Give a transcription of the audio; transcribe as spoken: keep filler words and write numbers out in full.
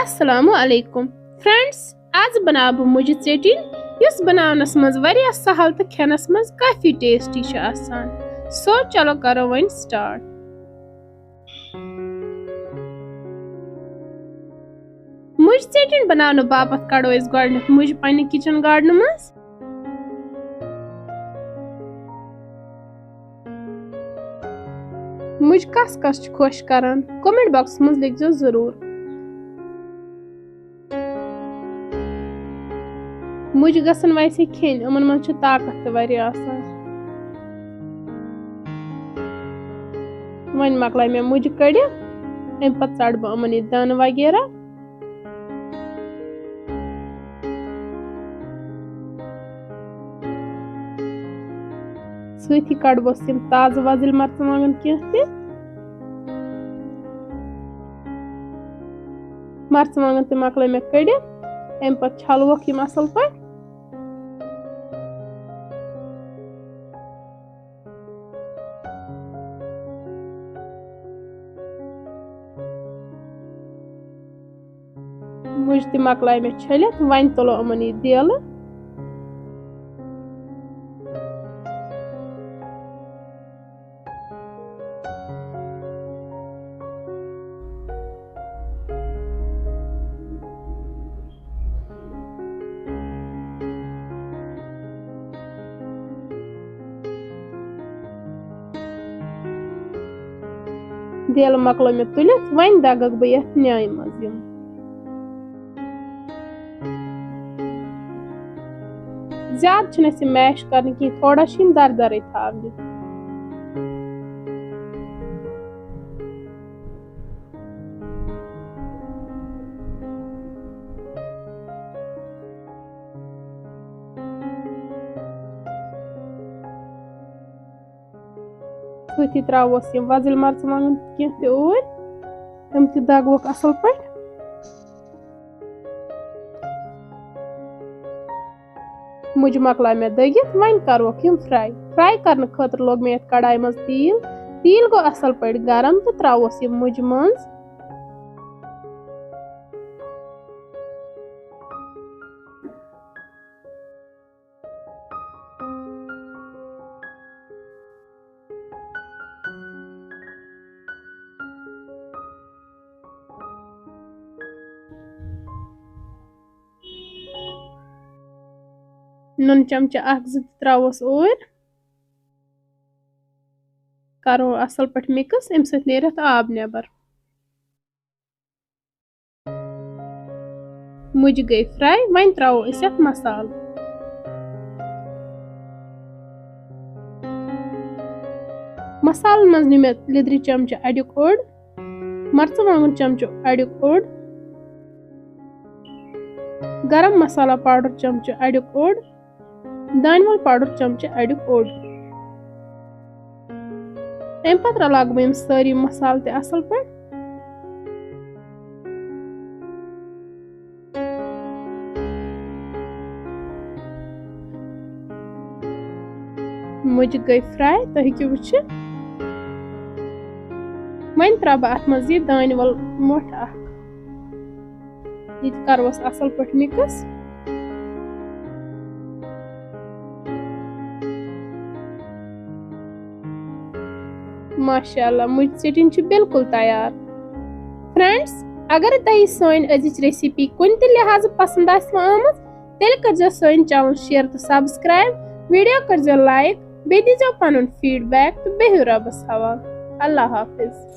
السلام علیکم فرینڈز، آز بناو بہٕ مُجہِ ژیٹِنۍ، یُس بناونس منٛز واریاہ سہل تہٕ کھٮ۪نس منٛز کافی ٹیسٹی چھِ آسان۔ سو چلو کرو وۄنۍ سٹارٹ۔ مُجہِ ژیٹِنۍ بناونہٕ باپتھ کڑو أسۍ گۄڈٕنٮ۪تھ مُجہِ پننہِ کچن گارڈنہٕ منٛز۔ مُجہِ کس کس چھِ خۄش کران، کمنٹ باکسس منٛز لیکھزیو ضروٗر۔ مُجہِ گژھن ویسے کھیٚنۍ، یِمن منٛز چھُ طاقت تہِ واریاہ آسان۔ وۄنۍ مۄکلایہِ مےٚ مُجہِ کٔڑِتھ، اَمہِ پتہٕ ژَٹہٕ بہٕ یِمن یہِ دَنہٕ وغیرہ۔ سۭتی کڑٕ بہٕ یِم تازٕ وۄزٕلۍ مرژٕوانٛگن کینٛہہ تہِ۔ مرژٕوانٛگن تہِ مۄکلٲے مےٚ کٔڑِتھ، اَمہِ پتہٕ چھلوکھ یِم اصل پٲٹھۍ۔ مُجہِ تہِ مۄکلایہِ مےٚ چھٔلِتھ، وۄنۍ تُلو یِمن یہِ دیلہٕ۔ دیلہٕ مۄکلٲو مےٚ تُلِتھ، وۄنۍ دَگَکھ بہٕ یَتھ نیٛامہِ منٛز یِم۔ زیادٕ چھِنہٕ اَسہِ یِم میش کَرٕنۍ کینٛہہ، تھوڑا چھِ یِم دَردَرٕے تھاونہِ۔ سۭتی ترٛاووس یِم وۄزٕلۍ مرژٕوانٛگن کینٛہہ تہِ اوٗرۍ، تِم تہِ دگوکھ اصل پٲٹھۍ۔ مُجہِ مۄکلایہِ مےٚ دٔگِتھ، وۄنۍ کروکھ یِم فراے۔ فراے کرنہٕ خٲطرٕ لوگ مےٚ یتھ کڑایہِ منٛز تیٖل۔ تیٖل گوٚو اصل پٲٹھۍ گرم تہٕ ترٛاووس یِم مُجہِ منٛز۔ نُن چمچہٕ اکھ زٕ تہِ ترٛاووس اوٗرۍ۔ کرو اصل پٲٹھۍ mix، امہِ سۭتۍ نیرِ اتھ آب نٮ۪بر۔ مُجہِ گٔے فراے، وۄنۍ ترٛاوو أسۍ اَتھ مصالہٕ۔ مصالن منٛز نیوٗ مےٚ لیٚدرِ چمچہٕ اَڑیُک اوٚڑ، مرژٕوانٛگُن چمچہٕ اَڑیُک اوٚڑ، گرم مصالہ powder چمچہٕ اَڑیُک اوٚڑ، دانہِ وَل powder چمچہٕ اَڑیُک اوٚڑ۔ اَمہِ پَتہٕ رَلاوٕ بہٕ یِم سٲری مصالہٕ تہِ اَصٕل پٲٹھۍ۔ مُجہِ گٔے فراے، تُہۍ ہیٚکِو وٕچھِتھ۔ وۄنۍ ترٛاوٕ بہٕ اَتھ منٛز یہِ دانہِ وَل مۄٹھ اَکھ۔ یہِ تہِ کروس اصل پٲٹھۍ mix۔ ماشاءاللہ، مُجہِ ژیٹِنۍ چھِ بالکل تیار۔ فرینڈز، اگر تۄہہِ سٲنۍ أزِچ recipe کُنہِ تہِ لحاظہٕ پسند آسہِ آمٕژ، تیٚلہِ کٔرزیو سٲنۍ channel share تہٕ subscribe، video کٔرزیو like، بیٚیہِ دیٖزیو پنُن feedback تہٕ بِہِو رۄبس حوالہٕ۔ اللہ حافظ۔